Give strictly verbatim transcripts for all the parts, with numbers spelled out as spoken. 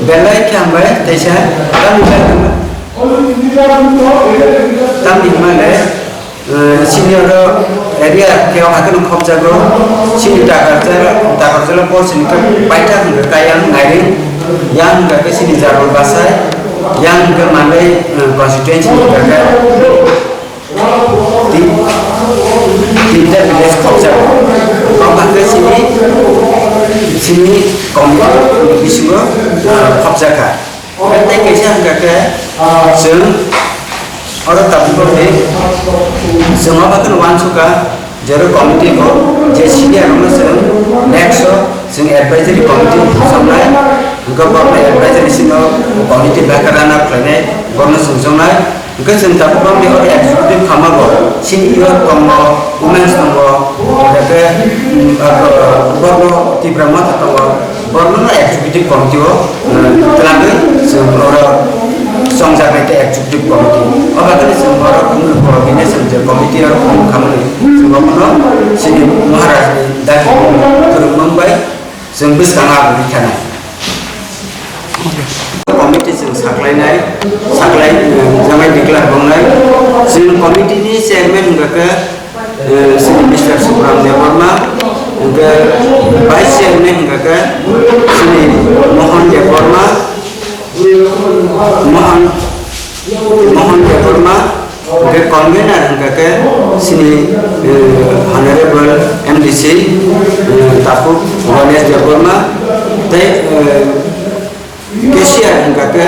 Belai khe hambai, teisa, tamni belai khe hambai. Tamni hwnba le, eh, sini oro area khe o hakheno khopjago, sini Takarjala, Takarjala por sini khe paithak hwnkhe Kayang, Nairing, yang hwnkhe sini Jarboi Bachai, yang hwnkhe Mandai, eh, constituency hwnkhe Tin, tinta village khopjak. Kok hwnkhe sini, sini community bisingo, ah, khopjak kha. Tei kaisa hwnkha khe, ah, chwng oro tabukbo khe chwng obo kheno uansukha, jero committee bo je senior rokno chwng next o chwng advisory committee khopjaknai, hwnkhe borokno advisory sino committee bai khe run up khlainai, borokno chwng chongnai. Hwnkhe chwng tabuk bangni oro executive khama bo, C E O tongo, women's tongo, hwnkhe, mm, abo, borokno Tipra Motha tongo, borokno executive committee o, mm, twlangwi chwng oro chongjaknai tei executive committee. O bagwino chwng oro coordination je committee oro form khamani chwng omono chini Maharaj ni dabi kwrwngmung bai chwng bwskango abo rikha nai. Committee chwng saklainai, saklai, eh, janai declare wngnai. Chwng committee ni chairman hwnkha khe, eh, chini Mister Subram Debbarma, hwnkhe vice chairman hwnkha khe chini Mohan Debbarma, Mohan, Mohan Debbarma, hwnkhe convener hwnkha khe chini, eh, Honorable M D C, eh, Takhuk Ganesh Debbarma, tei, eh, cashier hwnkha khe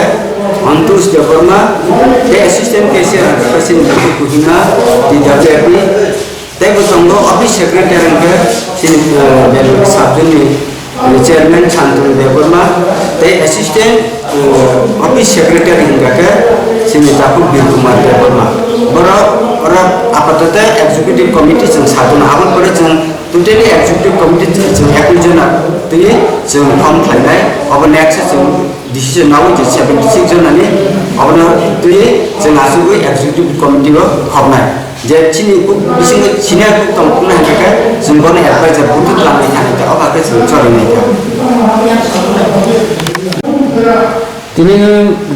Antush Debbarma, tei assistant cashier hwnkha khe chini Muthu Kohima, T W F ni, tei bo tongo office secretary hwnkha khe chini, eh, Belbari sub-zone ni, eh, chairman Shantanu Debbarma, tei assistant, eh, office secretary hwnkha khe chini Takhuk Bir Kumar Debbarma. Borok oro apatoto executive committee chwng satung, aboni pore chwng totally executive committee chwng, chwng ekus jona twi chwng form khlainai, obo next chwng decision nawi je seventy six jona ni, obono twi chwng asugwi executive committee o khoknai. Je chini kuk bisingo senior kuk tong kuknai hwnkhe khe chwng bono advisor buthuk lamwi thani khe obo khe chwng choli nai kha. Tini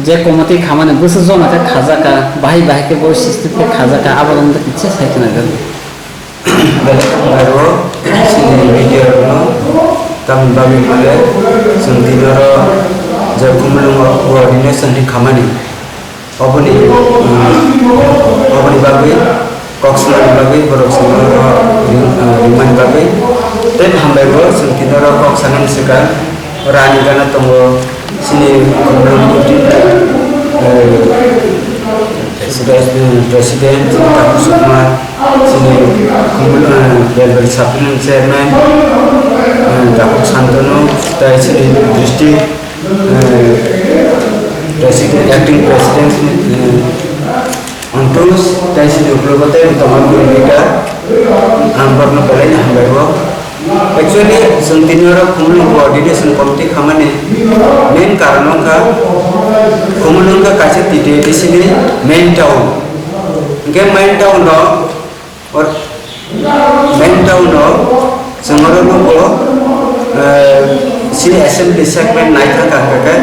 je committee khamani bwswk jona khe khajak kha, bahai bahai khe bo system khe khajak kha, abo wngkha kisa sai khna khe. Belai tongo chini media rokno, tamni bagwi hwnle chwng tini oro je Khumulwngo coordination ni khamani, oboni, um, oboni bagwi kok sanani bagwi borok chwngno ring-, uh, ringmani bagwi tei hambai bo chwng tini oro kok sanani swkang. Oro ani gana tongo chini Khumulwng Youth, eh, President, Takhuk Sukma, chini Khumulwng, eh, Belbari Sub-Regional Chairman, eh, Takhuk Santanu, tei chini District, eh, President, Acting President, eh, Antus, tei chini ukologo tei tongma bwrwi leader, ang borokno belai no hambai o. Actually, chwng tini oro Khumulwng Coordination Committee khamani main karon wngkha, Khumulwng wngkha kaisa T T A D C ni main town. Hwnkhe main town no, or main town no chwng oro nugo, eh, chini assembly segment naithok kha hwnkhe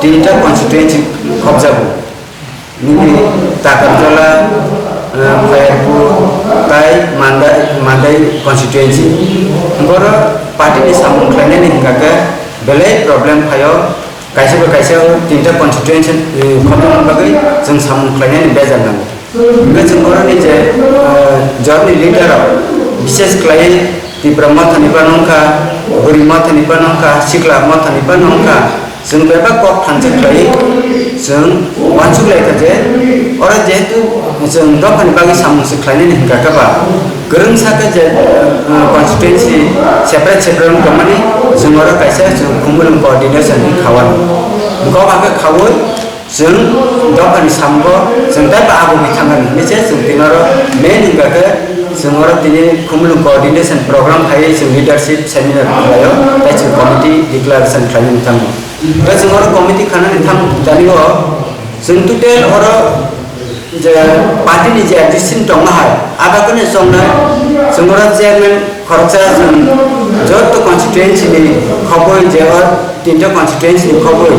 tinta constituency khopjago. Nini Takarjala, eh, Khairpur, tai Mandai, Mandai constituency. Boro party ni samung khlainani hwnkha khe belai problem phaio. Kaisa bai kaisa tinta constituency, eh, khotongna bagwi chwng samung khlainani bejal nango. Hwnkhe chwng boroni je, eh, jorni leader rok, bishes khlaiwi Tipra Mothani phano wngkha, Bwrwi Mothani phano wngkha, Sikla Mothani phano wngkha, chwng bebak kok thansa khlaiwi chwng uansuk lai kha je, oro jehetu chwng dophani bagwi samung se khlainani hwnkha khe ba, kwrwngsa khe je, uh, constituency separate separate wng tongmani, chwng oro kaisa chwng Khumulwng coordination ni kha o. Hwnkhe o hakhe khaui, chwng dophani samungo chwng tei ba agugwi thangkha hinwi se chwng tini oro main hwnkha khe chwng oro tini Khumulwng coordination program khaiwi chwng leadership seminar khlaio tei chwng committee declaration khlainani thango. Tei chwng oro committee khanani thang thani o chwng total oro je party ni je existing tongma hai abo khe chongnai chwng oro chairman Khoroksa chwng joto constituency ni khobwi, je o tinta constituency ni khobwi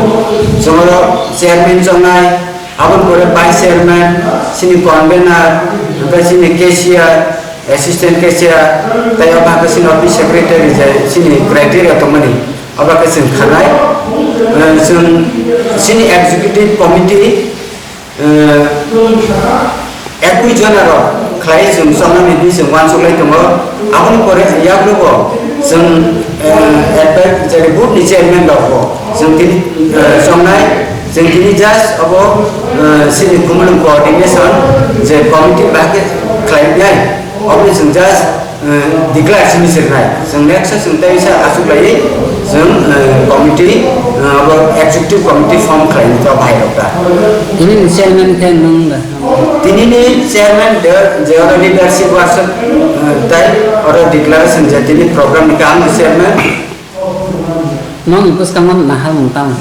chwng oro chairman chongnai, aboni pore vice chairman, chini convener, hwnkhe chini cashier, assistant cashier, tei o bagwi chini office secretary je chini criteria tongmani, abo khe chwng khanai. Eh, chwng chini executive committee, eh, ekui jona rok khlai chwng chongnani hinwi chwng uansuk lai tongo. Aboni pore yaklo bo chwng, eh, advisory board ni chairman rok bo chwng tini, eh, chongnai. Chwng tini just abo, eh, chini Khumulwng coordination je committee bahai khe khlai nai, oboni chwng just, eh, declare simi sirnai. Chwng next o chwng tei sa aswk lai chwng, eh, committee, eh, abo executive committee form khlai ni to bahai rok ta. Tini ni chairman khe nwng da? Tini ni chairman de je oro leadership workshop, eh, tai oro declaration je tini program ni kaham ni chairman. Nokni bwskango naharmung tamo?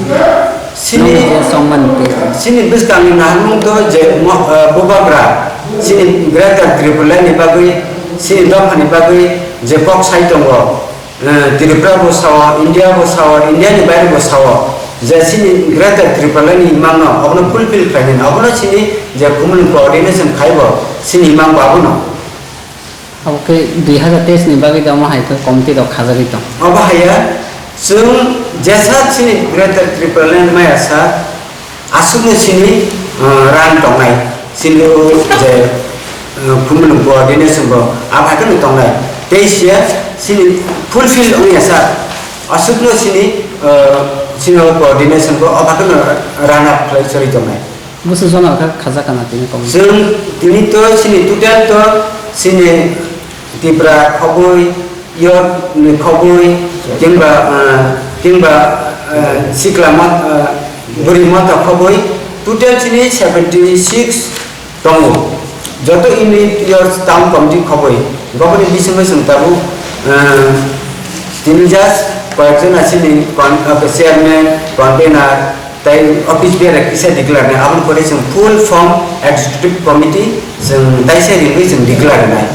Sini, nokni je chongmani twi. Sini bwskangni naharmung to je mo-, eh, bubagra, sini Greater Tripura ni bagwi, sini dophani bagwi je kok sai tongo, eh, Tripura bo sao, India bo sao, India ni baire bo sao, je sini Greater Tripura ni mangno obono fulfill khlainani, obono sini je Khumulwng coordination khaibo sini mangbo abono. Abo khe dui hazar teis ni bagwi da omo hai khe committee rok khajagwi tong. Obo haiya, chwng jesa chini Greater Tripura Land maya sa, aswkno chini, uh, rang tongnai, chini o je, uh, Khumulwng coordination bo, abo hai kheno tongnai. Tei siya chini fulfill wngya sa, aswkno chini, uh, chini o coordination bo, abo hai kheno run up khlai choli tongnai. Bwswk jona kha khajak kana tini kok? Chwng tini to chini total to chini Tipra khobwi, York ni khobwi, kingba, ah, kingba, ah, Sikla Mot-, ah, Buri Motha khobwi, total chini seventy six tongo. Joto unit York town committee khobwi, bokoni bisingo chwng tabuk, ah, tini just koyekjon chini con-, ah, chairman, convener, tei office bearer kisa declare nai, aboni pore chwng full form executive committee chwng taisa ringwi chwng declare nai.